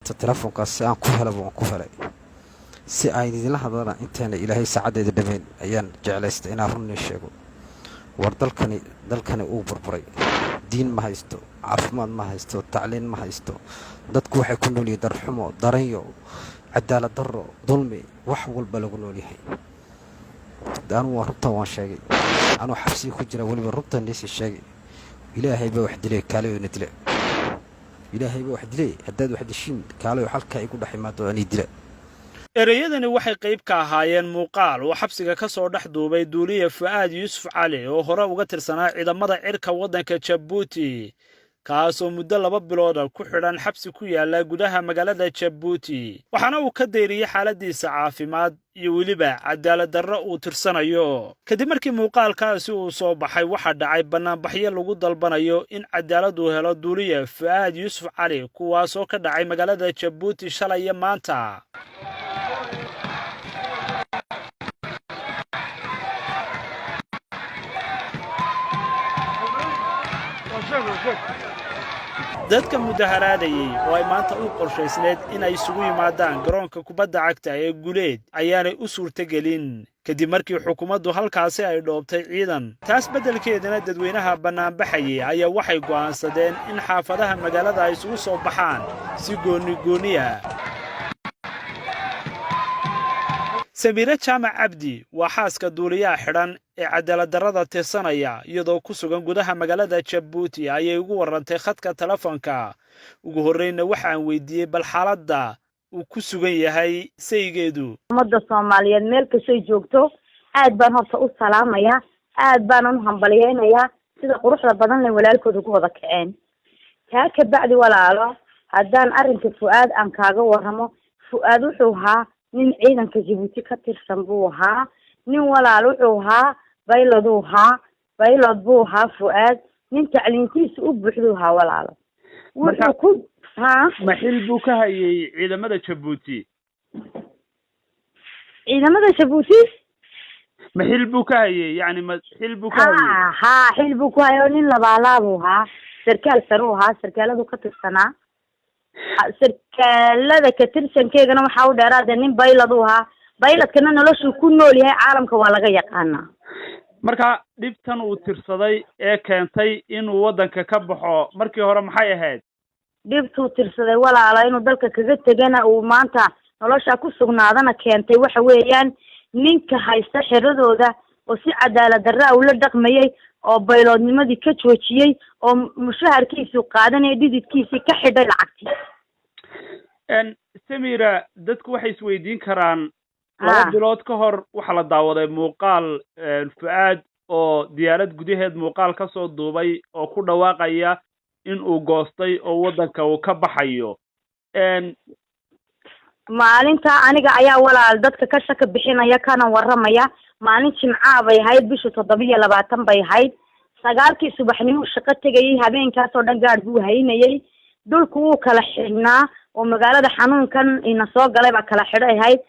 Telefoonkaas si aan ku helaba waan ku helay. Si aan idinla hadlana intaana Ilaahay saacaddeeda dhammayn ayaan jeclaystay inaan runnii sheego. War dalkani, dalkani uu burburay. Diin ma haysto, caafimaad ma haysto, tacliin ma haysto. Dadku waxay ku noolyihiin darxumo, daranyo, cadaalad darro, dulmi, wax walba lagu noolyahay. Anugu waa runtan waan sheegay. Anuu xabsiga ku jira weliba runtan niisii sheegay. Ilaahay baa wax dilay, kaalayo na dila. Ilaahay baa wax dilay, haddaad wax dishiin, kaalayo halkaa igu dhex imaado, anii dila. Ereyadani waxay qayb ka ahaayeen muuqaal uu xabsiga ka soo dhex duubay duuliya Fu'aad Yuusuf Cali, oo hore uga tirsanaa ciidamada cirka waddanka Jabuuti, kaasoo muddo 2 bilooda ku xidhan xabsi ku yaala gudaha magaalada Jabuuti. Waxaana uu ka dayriyey xaaladiisa caafimaad iyo weliba cadaalad darro uu tirsanayo. Kadib markii muuqaalkaasi uu soo baxay, waxaa dhacay bannaanbaxyo lagu dalbanayo in cadaalad uu helo duuliya Fu'aad Yuusuf Cali, kuwaasoo ka dhacay magaalada Jabuuti shalay iyo maanta. Dadka mudaharaadayey oo ay maanta u qorshaysneed inay isugu yimaadaan garoonka kubadda cagta ee Guleed ayaanay u suurtogelin, kadib markii xukuumaddu halkaasi ay dhoobtay ciidan. Taas beddelkeedana dadweynaha bannaanbaxayey ayaa waxay go'aansadeen in xaafadaha magaalada ay isugu soo baxaan si goonni goonni ah. Samiire Jaamac Cabdi waa xaaska duuliyaha xidhan ee cadaaladdarrada tirsanaya. Iyadoo ku sugan gudaha magaalada Jabuuti ayay ugu warrantay khadka telefoonka. Ugu horreynna waxaan weydiiyey bal xaaladda uu ku sugan yahay saygeedu. Ummadda Soomaaliyeed meel kastay joogto aad baan horta u salaamayaa, aad baanan u hambalyeynayaa sida quruxda badan leh walaalkooda ku wada kaceen. Taa ka bacdi, walaalo, haddaan arrinka Fu-aad aan kaaga warramo, Fu-aad wuxuu ahaa nin ciidanka Jabuuti ka tirsan buu ahaa. Nin, walaal, wuxuu ahaa pilot-uu ahaa, pilot buu ahaa Fu-aad. Nin tacliintiisa u buuxduu ahaa, walaalo. Wuxuu ku ha Ma xil buu ka hayay ciidamada Jabuuti? Ciidamada Jabuuti. Ma xil buu ka hayay, yani ma xil buu ka hayay? Ha, xil buu ku hayay oo nin labaalaabuu ahaa, sarkaal saruu ahaa, sarkaaladu ka tirsanaa. Sarkaalada ka tirsankeegana waxaa u dheeraade nin pilot uu ahaa. Pilot-kana noloshuu ku nool yahay caalamka waa laga yaqaanaa. Marka dhibtan uu tirsaday ee keentay inuu waddanka ka baxo markii hore maxay ahayd? Dhibtuu tirsaday, walaala, inuu dalka kaga tegana, uu maanta nolosha ku sugnaadana keentay waxa weeyaan ninka haysta xeradooda oo si cadaalad darra ula dhaqmayay, oo pilot-nimadii ka joojiyey, oo mushaharkiisu qaadanaya dhididkiisii ka xidhay lacagtii. Samira, dadku waxay isweydiin karaan, 2 bilood ka hor waxaa la daawaday muuqaal Fu'aad oo diyaarad gudaheed muuqaal ka soo duubay oo ku dhawaaqaya in uu goostay oo waddanka uu ka baxayo. Maalinta aniga ayaa, walaal, dadka ka shaka bixinaya kana warramaya. Maalin Jimcaa bay ahayd, bishu 27 bay ahayd. 9-kii subaxnimo shaqo tegayay. Habeenkaas oo dhan gaadh buu haynayay. Dhulku wuu kala xidhnaa oo magaalada xanuunkan ina soo galay baa kala xidhay ahayd.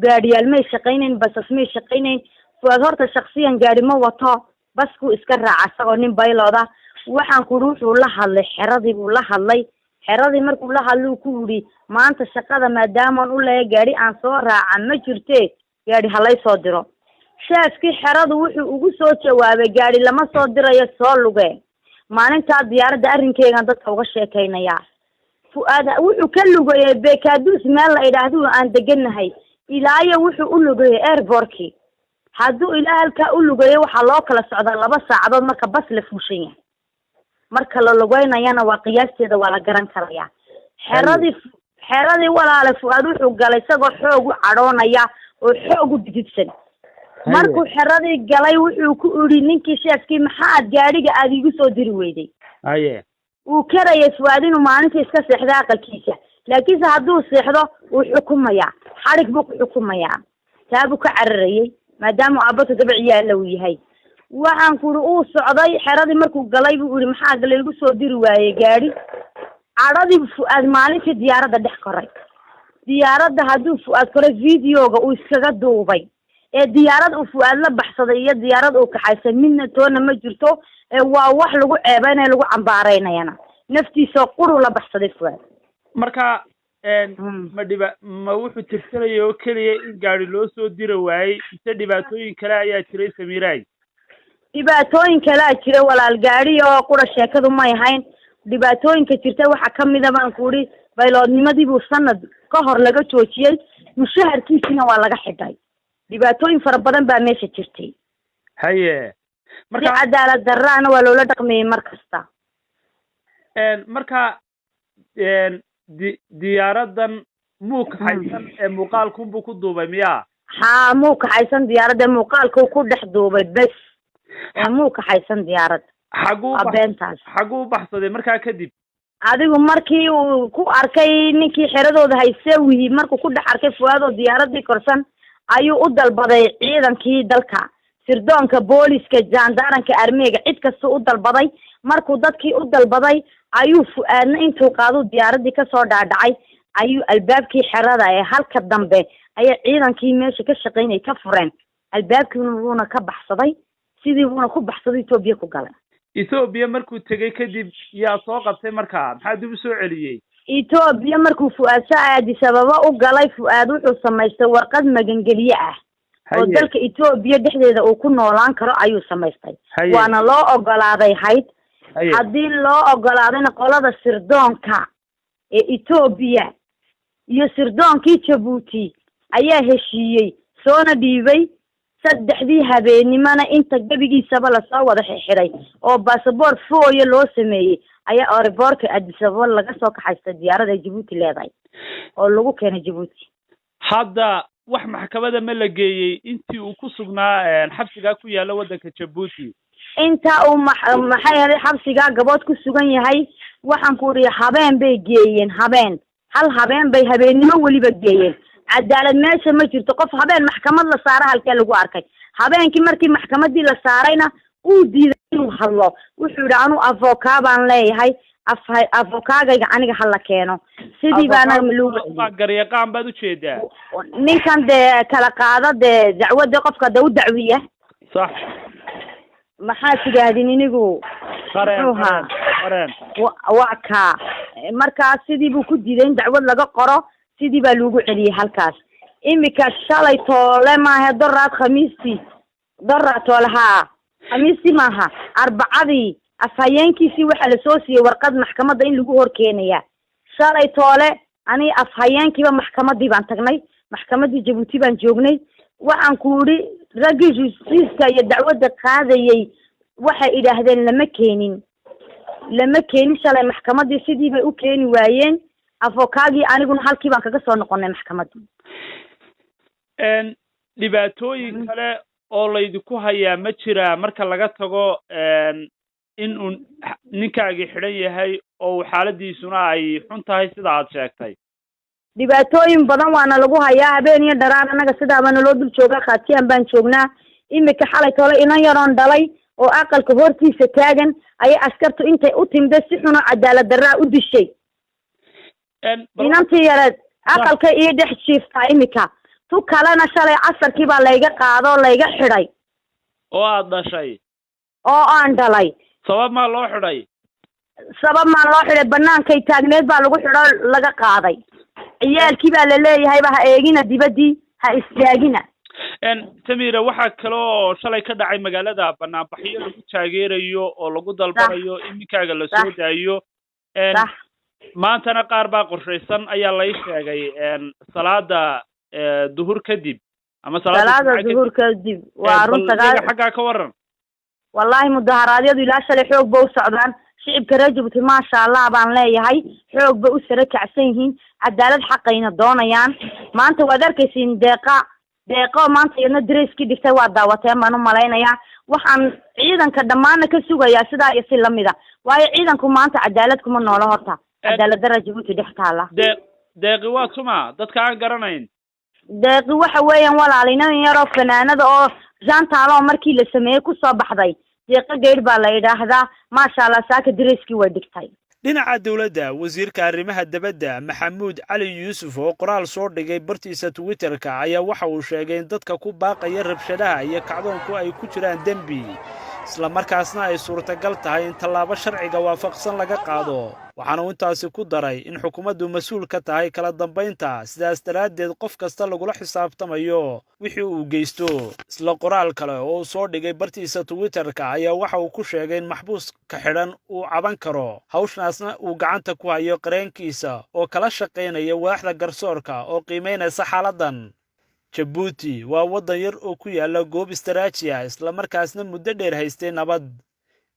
Gaadhiyaal may shaqaynayn, basas may shaqaynayn. Fuaad horta shaksiyan gaadhi ma wato, baskuu iska raaca isagoo nin pilot-a. Waxaan kuri, wuxuu la hadlay xeradii buu la hadlay. Xeradii markuu la hadlay ku yidhi, "Maanta shaqada maadaamaan u leeya gaadhi aan soo raaca ma jirte, gaadhi halay soo diro." Sheefkii xeradu wuxuu ugu soo jawaabay, "Gaadhi lama soo dirayo, soo luge." Maalintaa diyaaradda arrinkeegan dadka uga sheekaynayaa. Fu-aad wuxuu ka lugayay Bekaduus, meel la idhaahdo aan deganahay, ilaayo wuxuu u lugayay airport-kii. Hadduu ilaa halkaa u lugayo, waxaa loo kala socdaa 2 saacadood marka bas la fuushan yahay. Marka la lugeynayana waa qiyaasteeda waa la garan karayaa. Xeradii, walaale, Fu-aad wuxuu galay isagoo xoog u cadhoonaya oo xoog u dididsan. Markuu xeradii galay, wuxuu ku idhi ninkii sheefkii, "Maxaad gaadhiga aada iigu soo diri weyday?" Wuu karayay Fuaad inuu maalintii iska seexdo aqalkiisa, laakiinse hadduu seexdo wuu xukumayaa, xadhig buu ku xukumayaa. Taa buu ka cararayay, maadaama aabba toddoba ciyaalla uu yahay. Waxaan ku uri, uu socday. Xeradii markuu galay buu ihi, "Maxaa laygu soo diri waayey gaadhi?" Cadhadii Fu-aad maalintii diyaaradda dhex koray. Diyaaradda hadduu Fu-aad koray, videoga uu iskaga duubay ee diyaarad uu Fu-aad la baxsaday iyo diyaarad uu kaxaysay midna toona ma jirto. Ee waa wax lagu ceebeynaya, lagu cambaaraynayana naftiisoo quru la baxsaday Fu-aad. Marka Ma dhiba ma wuxuu tirsanaya oo keliya in gaari loo soo diri waayey, mise dhibaatooyin kale ayaa jiray, Samiiraay? Dhibaatooyin kalea jira, walaal. Gaadhi oo qura sheekadu may ahayn. Dhibaatooyinka jirta waxaa kamida, baan ku idhi, bayloodnimadiibuu sanad ka hor laga joojiyey, mushaharkiisina waa laga xidhay. Dhibaatooyin fara badan baa meesha jirtay. Si cadaalad darraana waa loola dhaqmayay mar kasta. Marka diyaaradan muu kaxaysan ee muuqaalkunbuu ku duubay, miyaa? Haa, muu kaxaysan diyaaradda, muuqaalkuu ku dhex duubay bes, ee muu kaxaysan diyaaradda. Xaguu Waa beentaas. Xaguu u baxsaday markaa kadib? Adigu markii uu ku arkay ninkii xeradooda hayse wihi, markuu ku dhex arkay Fuaadoo diyaaradii korsan, ayuu u dalbaday ciidankii dalka, sirdoonka, booliska, jaandaaranka, armeega, cid kasta u dalbaday. Markuu dadkii u dalbaday, ayuu Fu-aadna intuu qaaduu diyaaradii kasoo dhaadhacay, ayuu albaabkii xerada ee halka dambe ayay ciidankii meesha ka shaqaynayay ka fureen albaabkiina, wuuna ka baxsaday. Sidii buuna ku baxsaday, Etoobiya ku galay. Etoobiya markuu tegey kadib yaa soo qabtay markaa? Maxaa dib u soo celiyey? Etoobiya markuu Fu-aad sa Addis Ababa u galay, Fu-aad wuxuu samaystay warqad magangeliye ah oo dalka Etoobiya dhexdeeda uu ku noolaan karo ayuu samaystay. Waana loo ogolaaday hayd. Haddii loo ogolaadayna, qolada sirdoonka ee Etoobiya iyo sirdoonkii Jabuuti ayaa heshiiyey, soona dhiibay. 3dii habeennimona inta gebigiisaba lasoo wada xirxiday oo basaboor fooya loo sameeyey, ayaa airportka Addis Ababa laga soo kaxaystay diyaarada ay Jabuuti leedahay oo lagu keenay Jabuuti. Hadda wax maxkamada ma la geeyey intii uu ku sugnaa xabsigaa ku yaalla waddanka Jabuuti? Inta uu maxay helay xabsigaa gabood ku sugan yahay, waxaan ku idhi, habeen bay geeyeen, habeen, hal habeen bay habeennimo weliba geeyeen. Cadaalad meesha ma jirto. Qof habeen maxkamad la saara halkee lagu arkay? Habeenkii markii maxkamadii la saarayna, uu diiday inuu hadlo. Wuxuu yidhi, "Anuu avocat baan leeyahay, avocat-gayga aniga hala keeno." Sidii baana lagu Waa garyaqaan baad ujeedaa? Ninkan dee kala qaada dee dacwadda, qofka dee u dacwiya. Maxaa tidaahdin inigu? Qareen. Muxuu ahaa? Qareen. Waa kaa. Markaas sidii buu ku diiday in dacwad laga qoro. Sidii baa lagu celiyey halkaas. Imika shalay toole maahe, doraad Khamiistii, doraad toole, haa, Khamiistii maaha, Arbacadii, afhayeenkiisii waxaa lasoo siiyey warqad maxkamadda in lagu hor keenaya. Shalay toole ani afhayeenkiiba maxkamadii baan tagnay, maxkamaddii Jabuuti baan joognay. Waxaan ku idhi, raggii justice-ka iyo dacwadda qaadayay waxay idhaahdeen lama keenin, lama keenin shalay maxkamaddii. Sidii bay u keeni waayeen avocat-gii, aniguna halkii baan kaga soo noqonay maxkamaddii. Dhibaatooyin kale oo laydinku hayaa ma jiraa, marka laga tago in uu ninkaagii xidhan yahay oo uu xaaladiisuna ay xun tahay sida aad sheegtay? Dhibaatooyin badan waana lagu hayaa habeen iyo dharaar. Annaga sidaaba naloo dul joogaa, khaatiyaan baan joognaa. Imika xalay tole inan yaroon dhalay oo aqalka hortiisa taagan ayay askartu intay u timday si xunoo cadaalad darraa u dishay. Inantii yareed aqalka ii dhex jiiftaa imika. Tu kalena shalay casarkii baa layga qaado oo layga xidhay. Oo aad dhashay? Oo aan dhalay. Sabab maa loo xidhay? Sabab maa loo xidhay? Banaankay taagneed baa lagu xidho, laga qaaday. Ciyaalkii baa laleeyahayba ha eegina dibaddii, ha istaagina. Samira, waxaa kale oo shalay ka dhacay magaalada banaanbaxyo lagu taageerayo oo lagu dalbanayo in ninkaaga la soo daayo. Maantana qaar baa qorshaysan ayaa lay sheegay, salaada duhur kadib ama salaada duhur kadib, waa run. Sagaal xaggaa ka waran. Wallaahi mudaharaadyadu ilaa shalay xoog ba u socdaan. Shicibka reer Jabuuti, maasha Allah baan leeyahay, xoog bay u sare kacsan yihiin, cadaalad xaqayna doonayaan. Maanta waad arkaysiin Deeqa, Deeqo maanta iyadna dareyskii dhigtay waa daawateen baan u malaynayaa. Waxaan ciidanka dhammaanna ka sugayaa sidaa iyo si lamida, waayo ciidanku maanta cadaalad kuma noolo. Horta cadaalad dara Jabuuti dhex taala. Deeqi waa tuma, dadka aan garanayn? Deeqi waxa weeyaan, walaal, inan yaroo fanaanada oo jantaalo markii la sameeyey kusoo baxday. Deeqo Geydh baa la yidhaahdaa. Maasha Allah, saaka dareyskii way dhigtay. Dhinaca dowladda, wasiirka arrimaha dibadda Maxamuud Cali Yuusuf oo qoraal soo dhigay bartiisa Twitterka ayaa waxa uu sheegay in dadka ku baaqaya rabshadaha iyo kacdoonku ay ku jiraan dembi. Islamarkaasna ay suurtagal tahay in tallaabo sharciga waafaqsan laga qaado. Waxaana uu intaasi ku daray in xukuumaddu mas-uul ka tahay kala dambaynta, sidaas daraaddeed qof kasta lagula xisaabtamayo wixii uu geysto. Isla qoraal kale oo uu soo dhigay bartiisa Twitterka ayaa waxa uu ku sheegay in maxbuuska xidhan uu caban karo, hawshnaasna uu gacanta ku hayo qareenkiisa oo kala shaqaynaya waaxda garsoorka oo qiimaynaysa xaaladdan. Jabuuti waa waddan yar oo ku yaala goob istaraaji ah, islamarkaasna muddo dheer haystay nabad,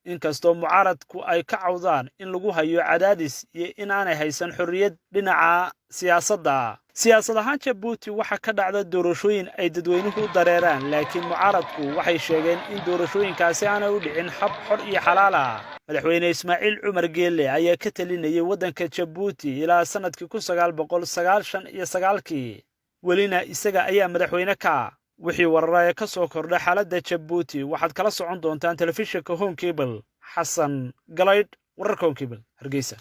inkastoo mucaaradku ay ka cawdaan in lagu hayo cadaadis iyo in aanay haysan xorriyad dhinaca siyaasadda. Siyaasad ahaan, Jabuuti waxaa ka dhacda doorashooyin ay dadweynuhu u dareeraan, laakiin mucaaradku waxay sheegeen in doorashooyinkaasi aanay u dhicin hab xor iyo xalaal ah. Madaxweyne Ismaaciil Cumar Geelle ayaa ka talinayay waddanka Jabuuti ilaa sannadkii 1999-kii, welina isaga ayaa madaxweyne ka. Wixii wararaya ka soo kordha xaaladda Jabuuti waxaad kala socon doontaan telefishinka Horn Cable. Xasan Galaydh, wararka Horn Cable, Hargeysa.